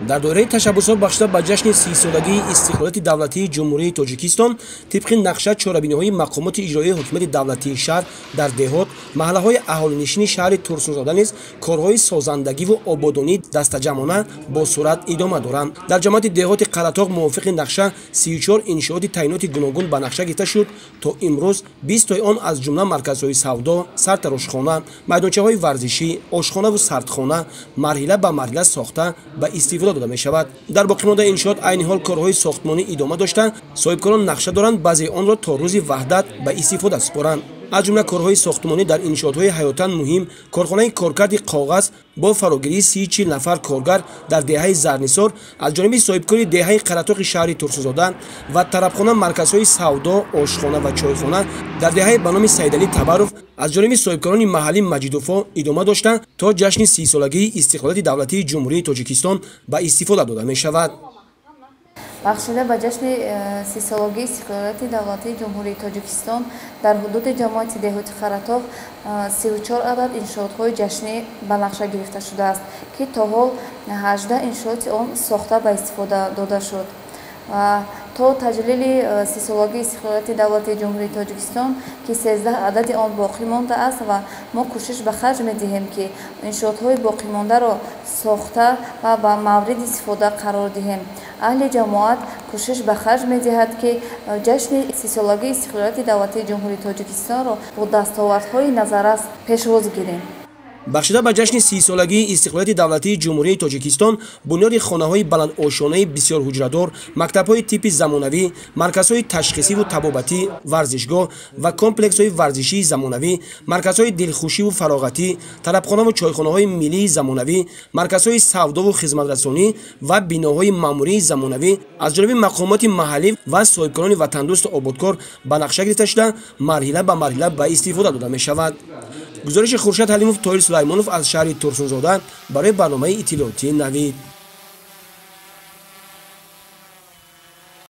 Дар доираи ташаббусҳо бахшида ба ҷашни 30-солагии истиқлолияти давлатии Ҷумҳурии Тоҷикистон тибқи нақша чорабиниҳои мақомоти иҷроияи ҳокимияти давлатии шаҳр дар деҳот, маҳаллаҳои аҳолинишини шаҳри Турсунзода низ корҳои созандагиву ободонӣ дастаҷамъона бо суръат идома доранд. Дар ҷамоати деҳоти Қаратоғ мувофиқи нақша 34 иншооти таъиноти гуногун ба нақша гирифта шуд. То имрӯз 20 тои он аз ҷумла марказҳои савдо, сартарошхона, майдончаҳои варзишӣ, ошхонаву сардхона марҳила ба марҳила сохта ба истифода дода мешавад. Дар боқимондаи иншоот айни ҳол корҳои сохтмонӣ идома дошта, соҳибкорон нақша доранд баъзеи онро то рӯзи ваҳдат ба истифода супоранд. Аз ҷумла корҳои сохтмонӣ дар иншоотҳои ҳаётан муҳим корхонаи коркарди коғаз бо фарогирии 30-40 нафар коргар дар деҳаи Зарнисор аз ҷониби соҳибкори деҳаи Қаратоқи шаҳри Турсунзода ва тарабхона, марказҳои савдо, ошхона ва чойхона дар деҳаи ба номи Саидалӣ Табаров аз ҷониби соҳибкорони маҳаллӣ Маҷидовҳо идома дошта то ҷашни 30-солагии истиқлолияти давлатии Ҷумҳурии Тоҷикистон ба истифода дода мешавад. Бахшида ба ҷашни 30-солагии истиқлолияти давлатии Ҷумҳурии Тоҷикистон дар ҳудуди ҷамоати деҳоти Қаратоғ 34 адад иншоотҳои ҷашнӣ ба нақша гирифта шудааст, ки то ҳол 18 иншооти он сохта ба истифода дода шуд. То таҷлили 30-солагии истиқлолияти давлатии Ҷумҳурии Тоҷикистон, ки 13 адади он боқӣ мондааст ва мо кӯшиш ба харҷ медиҳем, ки иншоотҳои боқимондаро сохта ва ба мавриди истифода қарор диҳем. Аҳли ҷамоат кӯшиш ба харҷ медиҳад, ки ҷашни 30-солагии истиқлолияти давлатии Ҷумҳурии Тоҷикистонро бо дастовардҳои назаррас пешвоз гирем. Бахшида ба ҷашни 30-солагии истиқлолияти давлатии Ҷумҳурии Тоҷикистон бунёди хонаҳои баландошонаи бисёрҳуҷрадор, мактабҳои типи замонавӣ, марказҳои ташхисиву табобатӣ, варзишгоҳ ва комплексҳои варзишии замонавӣ, марказҳои дилхушиву фароғатӣ, тарабхонаву чойхонаҳои миллии замонавӣ, марказҳои савдову хизматрасонӣ ва биноҳои маъмурии замонавӣ аз ҷониби мақомоти маҳаллӣ ва соҳибкорони ватандӯсту ободкор ба нақша гирифта шуда марҳила ба марҳила ба истифода дода мешавад. Гузориши Хуршед Ҳалимов, Тоҳир Сулаймонов аз шаҳри Турсунзода барои барномаи иттилоотии Навид.